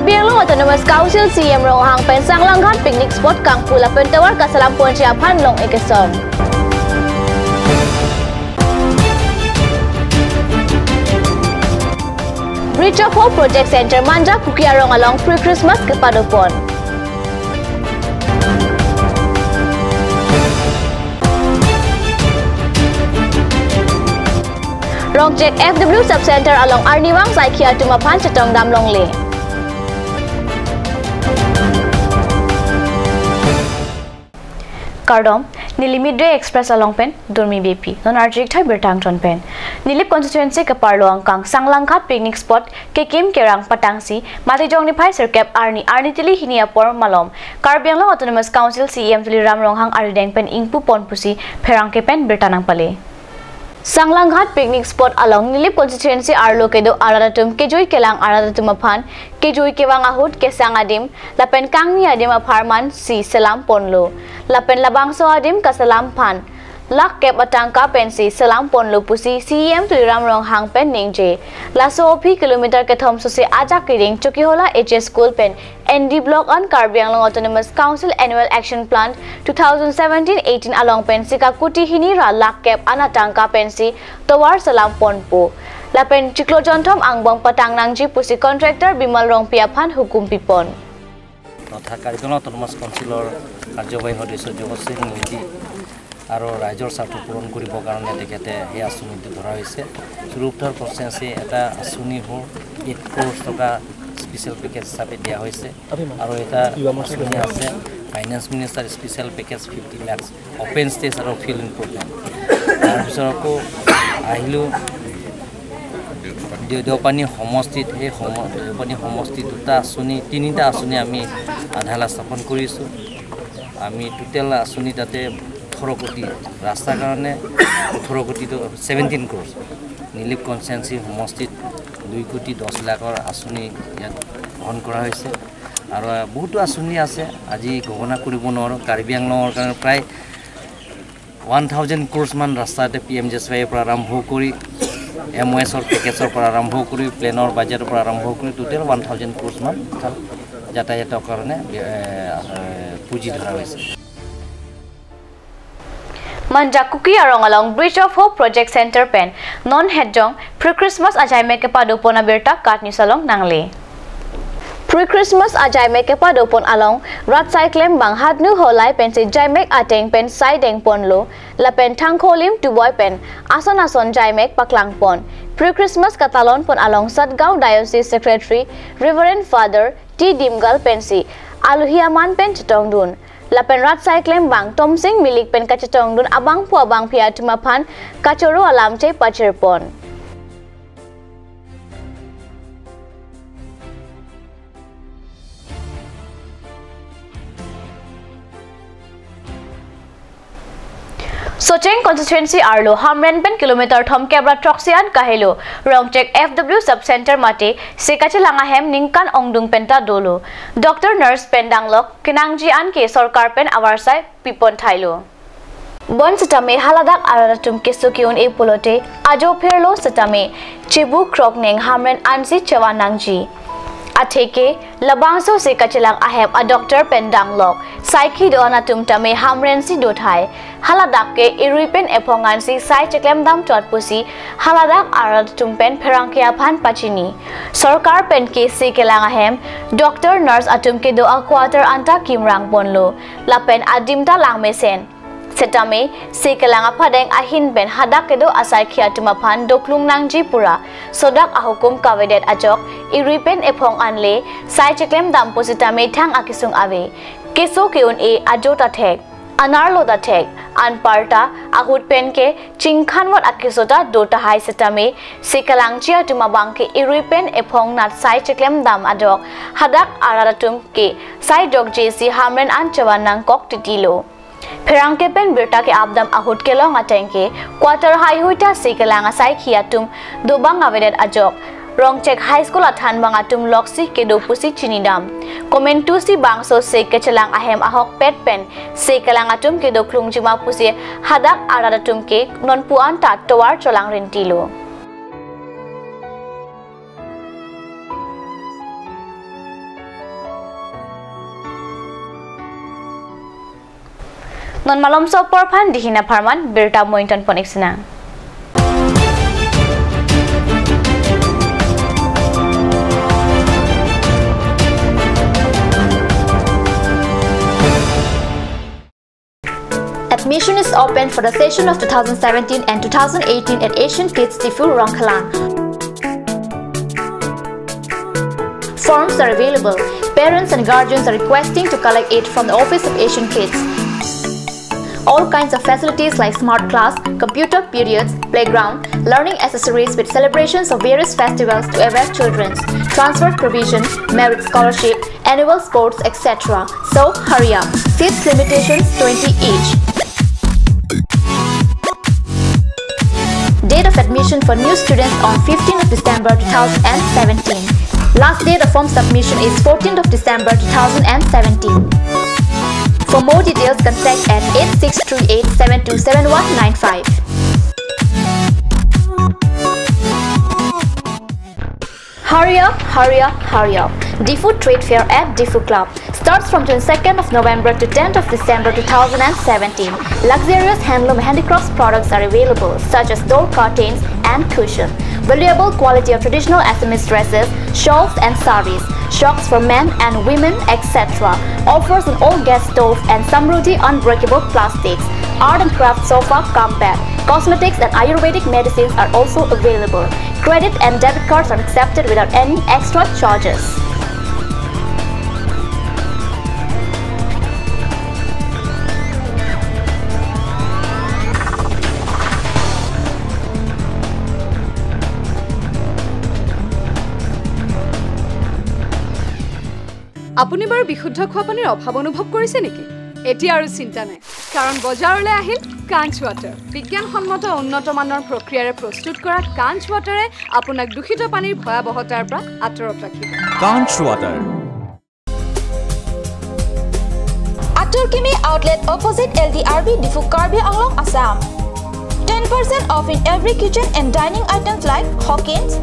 Karbi Anglong Autonomous Council CM Ronghang pen Sanglanghat picnic spot Kangpu lapen tawar kasalam ponchi aphan long ekesom. Bridge of Hope Project Center Manja Kukiarong along pre-Christmas kepadopon. Rongchek FW Sub-Center along Arniwang Saikia Tumapan Chatong Damlong Le. Kardom, Nilimi Day Express along pen, Durmi BP, non Arjik Thai Bertang Chon pen. Nilip constituency Kaparloang Kang, Sanglangkhat picnic spot, Kekim Kerang Patangsi, Matijong ni Phai Sirkep Arni, Arni Tili Hiniapor Malom, Karbi Anglong Autonomous Council CEM Tuli Ram Ronghang Arideng pen Ingpu Ponpusi, Pherang ke pen Bertanang Pale. Sanglanghat picnic spot along Nilip constituency arlo kedo aradatum kejoi kelang aradatum aphan kejoi kewang ahut kesang adim lapen kangni adim apharman si selam ponlo lapen labangso adim kasalam phan lak kep atangka pensi selam ponlo pusi CEM Tuliram Ronghang pen ningje laso ophi kilometer ke thom sose aja kiring Chokihola HS school pen ND block on Karbi Anglong Autonomous Council Annual Action Plan 2017-18 along pen sika kuti hini ra lak kep anatangka pensi towar salam ponpo lapen chiklo jonthom angbong patang nangji pusi contractor Bimal Rongpia phan hukum pipon তথা Karbi Anglong autonomous কাউন্সিলৰ কাৰ্যবাহী সদস্য জগত সিং মেধি আৰু ৰাইজৰ স্বাৰ্থ পূৰণ কৰিবৰ কাৰণে তেখেতে সেই আঁচনিটো ধৰা হৈছে। চুৰুপথাৰ কনষ্টিটুৱেঞ্চি এটা আঁচনি হ'ল 8 crore টকা স্পেচিয়েল পেকেজ হিচাপে দিয়া হৈছে আৰু এটা আঁচনি আছে finance minister special package 50 lakhs open stage আৰু ফিল্ড ইম্প্ৰুভমেণ্ট। তাৰপিছত আকৌ আহিলোঁ দেওপানী সমষ্টিত, সেই দেওপানী সমষ্টিত দুটা আঁচনি তিনিটা আঁচনি আমি আধাৰশিলা স্থাপন কৰিছোঁ। আমি টোটেল আঁচনি তাতে 18 কোটি ৰাস্তাৰ কাৰণে 18 কোটি 17 crore Nilip constituency সমষ্টিত 2 কোটি 10 লাখৰ আঁচনি ইয়াত গ্ৰহণ কৰা হৈছে আৰু বহুতো আঁচনি আছে আজি ঘোষণা কৰিব নোৱাৰোঁ। কাৰ্বি আংলঙৰ কাৰণে প্ৰায় 1000 crore মান ৰাস্তাতে PMJSY পৰা আৰম্ভ কৰি MOSৰ পেকেজৰ পৰা আৰম্ভ কৰি প্লেনৰ বাজেটৰ পৰা আৰম্ভ কৰি টোটেল 1000 crore মান যাতায়াতৰ কাৰণে পুঁজি ধৰা হৈছে। Manja Kuki arong along Bridge of Hope Project Center pen non hedjong pre-Christmas ajai me kepadopon abirta katni salong nangle. Pre-Christmas ajai me kepadopon along rat cyclem bang hadnu holai pen si jaimek ateng pen sai deng ponlo la pen thangkholim tuboy pen ason ason jaimek paklang pon. Pre-Christmas katalon pon along Satgaon Diocese Secretary Reverend Father T Dimgal pen si aluhiaman pen chitongdun. Lapen rat cyclem bang Tomsing milik pen kacetong dun abang pu abang pia tumapan kacoro alam cei pacirpon. Socheng constituency arlo hamren pen kilometer thom kebra troxian kahelo Rongchek FW sub center mate sekache langa hem ningkan ongdung penta dolo doctor nurse pen danglok kinangji an ke sarkar pen awarsai pipon thailo bon satame haladak araratum kesukiun e polote ajo pherlo satame chebu krokneng hamren ansi chawanangji atheke labangso se kachelang ahem a doctor pendanglok saikhi do anatum tame hamren si dothai haladak ke iruipen ephongan si sai cheklem dam chotpusi haladak aratum pen pherangkia phan pachini sarkar pen ke se kelang ahem doctor nurse atum ke do a quarter anta kimrang bonlo lapen adimta langmesen setame se kelang aphadeng ahin ben hadak kedo asai khia tumaphan doklung nangji pura sodak ahukum kavedet ajok iruipen ephong anle sai cheklem dampositame thang akisung ave keso keun e ajota thek anarlo da thek anparta ahut pen ke chingkhanwat akisota dota hai setame se kalangchia tumabang ke iruipen ephong nat sai cheklem dam ajok hadak araratum ke sai dok jc hamren an chawanang kok titilo Pherangke pen birta ke abdam ahut ke long atengke quarter hai huita sekelanga sai khiatum dobang avedet ajok Rongchek High School athan bang atum loksi ke dopusi chinidam komentu si bangso se kechelang ahem ahok pet pen sekelang atum ke doklung jima pusi hadak aradatum ke nonpuan ta towar cholang rentilo. Non malom so porphan dihina pharman birta mointon poniksina. Admission is open for the session of 2017 and 2018 at Asian Kids Diphu Rongkhalang. Forms are available. Parents and guardians are requesting to collect it from the office of Asian Kids. All kinds of facilities like smart class, computer periods, playground, learning accessories with celebrations of various festivals to aware children, transfer provision, merit scholarship, annual sports, etc. So hurry up. Seats limitations 20 each. Date of admission for new students on 15th of December 2017. Last date of form submission is 14th of December 2017. For more details, contact at 8638727195. Hurry up, hurry up, hurry up. Diphu Trade Fair at Diphu Club starts from 22nd of November to 10th of December 2017. Luxurious handloom handicrafts products are available, such as door curtains and cushion. Valuable quality of traditional Assamese dresses, shawls and saris, shocks for men and women, etc. Offers an all-gas stove and Samruddhi unbreakable plastics. Art and craft sofa cum bed. Cosmetics and Ayurvedic medicines are also available. Credit and debit cards are accepted without any extra charges. আপুনি বাৰু বিশুদ্ধ খোৱা পানীৰ অভাৱ অনুভৱ কৰিছে নেকি? এতিয়া আৰু চিন্তা নাই, কাৰণ বজাৰলৈ আহিল কাঞ্চ ৱাটাৰ। বিজ্ঞানসন্মত উন্নত মানৰ প্ৰক্ৰিয়াৰে প্ৰস্তুত কৰা কাঞ্চ ৱাটাৰে আপোনাক দূষিত পানীৰ ভয়াৱহতাৰ পৰা আঁতৰত ৰাখিব। Kanch water. Atul Kimi outlet opposite LDRB Diphu Karbi Anglong Assam. 10% off in every kitchen and dining items like Hawkins,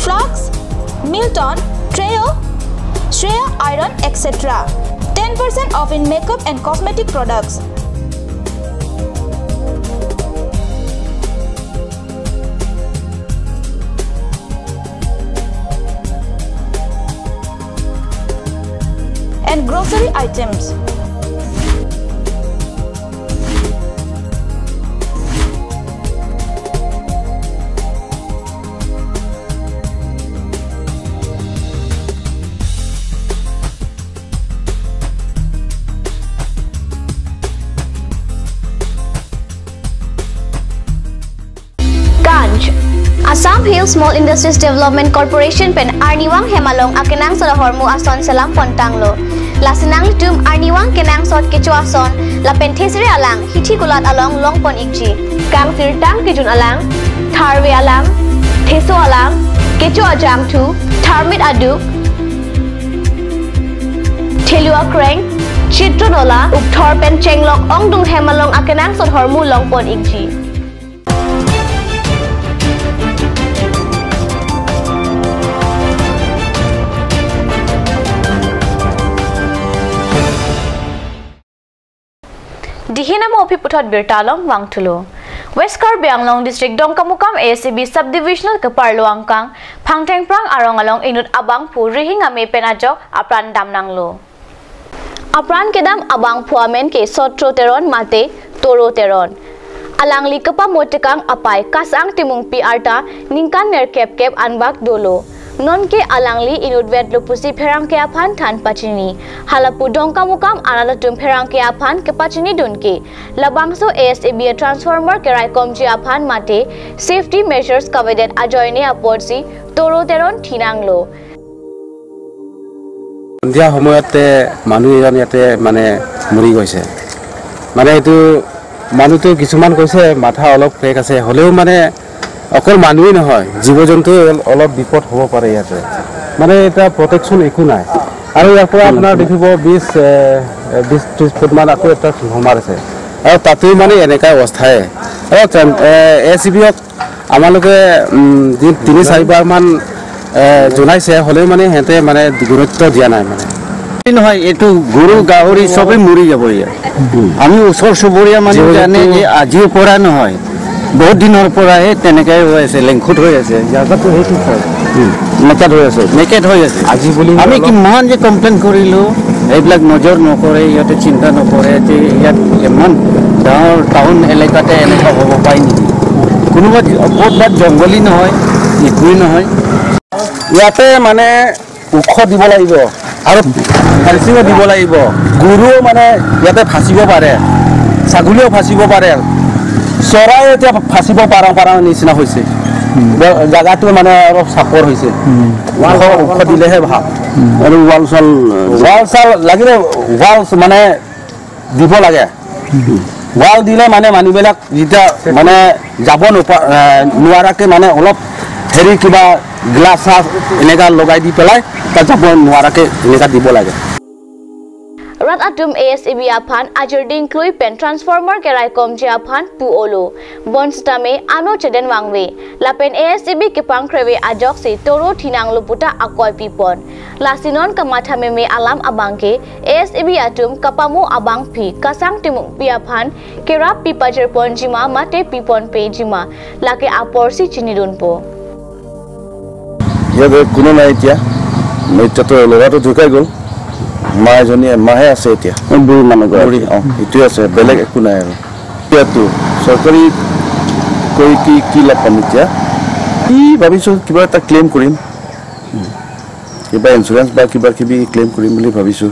Flux, Milton, Treo, Shreya Iron, etc. 10% off in makeup and cosmetic products. And grocery items. Assam Hill Small Industries Development Corporation pen Arniwang Hemalong akenang soda hormu ason salam pontanglo. Lasinang litum Arniwang kenang sot kecho ason la pen thesre alang hithi kulat along long pon ikji. Kang sirtang kijun alang, tharwe alang, theso alang, kecho ajang thu, tharmit aduk, thelua kreng, chitronola, ukthor pen chenglok ongdung hemalong akenang sot hormu long pon ikji. Dihinamo opiputhot birtalong wangthulo. West Karbi Anglong District Dongkamukam ACB Subdivisional Kapar Luangkang Phangtheng Prang Arong along inut abang phu rihinga me penajok apran damnanglo. Apran kedam abang phuamen ke sotro teron mate toro teron. Alangli kapa motekang apai kasang timung pi arta ningkan ner kep kep anbak dolo. Non ke alangli inut wet lupusi pherang ke aphan than pachini halapu dongka mukam analatum pherang ke aphan ke pachini dunke labangso ASAB transformer ke raikomji aphan mate safety measures covered ajoine aporsi toro teron thinanglo. সন্ধিয়া সময়তে মানুহ এজন ইয়াতে মানে মৰি গৈছে। মানে এইটো মানুহটো কিছুমান কৈছে মাথা অলপ ক্ৰেক আছে, হ'লেও মানে অকল মানুহেই নহয়, জীৱ জন্তু অলপ বিপদ হ'ব পাৰে ইয়াতে। মানে এটা প্ৰটেকশ্যন একো নাই। আৰু ইয়াৰ পৰা আপোনাৰ দেখিব 20-30 ফুটমান আকৌ এটা ট্ৰান্সফৰ্মাৰ আছে, আৰু তাতেও মানে এনেকুৱা অৱস্থাই। আৰু এ চি বিক আমালোকে 3-4 বাৰমান জনাইছে, হ'লেও মানে সিহঁতে মানে গুৰুত্ব দিয়া নাই। মানে নহয়, এইটো গৰু গাহৰি চবেই মৰি যাব ইয়াত। আমি ওচৰ চুবুৰীয়া মানুহ জানে যে আজিৰ পৰা নহয়, বহুত দিনৰ পৰাই তেনেকাই হৈ আছে, লেংখুট হৈ আছে জাগাটো, সেইটো নেকেট হৈ আছে, নেকেট হৈ আছে। আজি বুলি আমি কিমান যে কমপ্লেইন কৰিলোঁ, এইবিলাক নজৰ নকৰে, ইহঁতে চিন্তা নকৰে যে ইয়াত ইমান ডাঙৰ টাউন এলেকাতে এনেকুৱা হ'ব পাৰে নেকি? কোনোবা ক'ৰবাত জংঘলী নহয়, একোৱেই নহয়। ইয়াতে মানে ওখ দিব লাগিব আৰু ফেঞ্চিঙো দিব লাগিব। গৰুও মানে ইয়াতে ফাঁচিব পাৰে, ছাগলীও ফাঁচিব পাৰে, চৰাই এতিয়া ফাঁচিব পাৰা নিচিনা হৈছে। জাগাটো মানে অলপ চাপৰ হৈছে, ওখ দিলেহে ভাল। আৰু ৱাল চাল, ৱাল চাল লাগিলে ৱাল মানে দিব লাগে। ৱাল দিলে মানে মানুহবিলাক যেতিয়া মানে যাব নোৱাৰাকৈ মানে অলপ হেৰি কিবা গ্লাছ চাছ এনেকুৱা লগাই দি পেলাই তাত যাব নোৱাৰাকৈ এনেকুৱা দিব লাগে। Rat atum ASEB aphan ajerding klui pen transformer kerai komje aphan pu olo bonstame ano cheden wangwe lapen ASEB kepang krewe ajok se toro thinang luputa akoi pipon lasinon kamathame me alam abangke ASEB atum kapamu abang phi kasang timung pi aphan kera pipajer pon jima mate pipon pe jima lake aporsi chinidunpo. ইয়াত কোনো নাই এতিয়া, এতিয়াতো ল'ৰাটো ঢুকাই গ'ল, মা এজনীয়ে মাহে আছে এতিয়া, বুঢ়ী মানুহ বুঢ়ী, অঁ এইটোৱে আছে, বেলেগ একো নাই। আৰু এতিয়াতো চৰকাৰী কৰি কি কি লাভ পাম এতিয়া? কি ভাবিছোঁ কিবা এটা ক্লেইম কৰিম, কিবা ইঞ্চুৰেঞ্চ বা কিবা কিবি ক্লেইম কৰিম বুলি ভাবিছোঁ।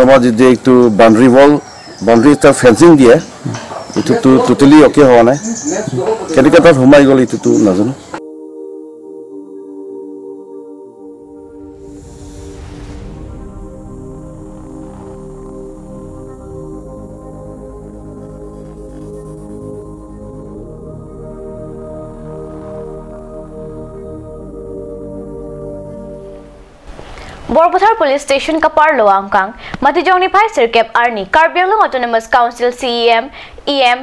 আমাৰ যদি এইটো বাউণ্ডৰী ৱাল, বাউণ্ডৰী এটা ফেঞ্চিং দিয়ে, এইটোতো টোটেলি অ'কে হোৱা নাই, কেনেকৈ তাত সোমাই গ'ল এইটোতো নাজানো। Borpathar Police Station Kapar Loangkang Matijongni Phai Sirkep Arni Karbi Anglong Autonomous Council CEM EM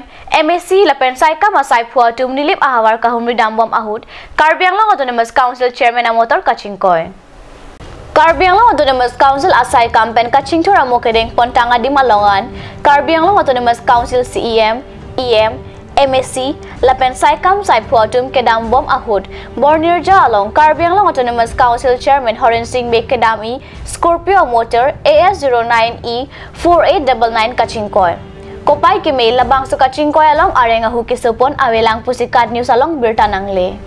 MAC Lapen Saika Masai Phua Tum Nilip Ahawar Kahumri Dambom Ahut Karbi Anglong Autonomous Council Chairman Amotor Kachingkoi Karbi Anglong Autonomous Council Asai Kampen Kachingthor Amokedeng Pontanga Dimalongan Karbi Anglong Autonomous Council CEM EM MAC Lapen Saikam Saiphuatum Kedam Bom Ahut Bornirja along Karbi Anglong Autonomous Council Chairman Horen Singh Bekedami Scorpio Motor AS09E 4899 Kachingkoi Kopai Kime Labang Su Kachingkoi along Arenga Hukisupon Awelang Pusikat News along Birtanangle.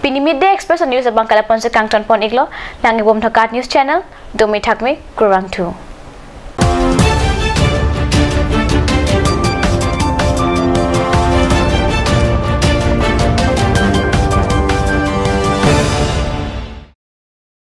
Pini Midday Express News abang kalapon sa Kangton Pon Iglo, langibom thakat News Channel, dumi thakmi kurang tu.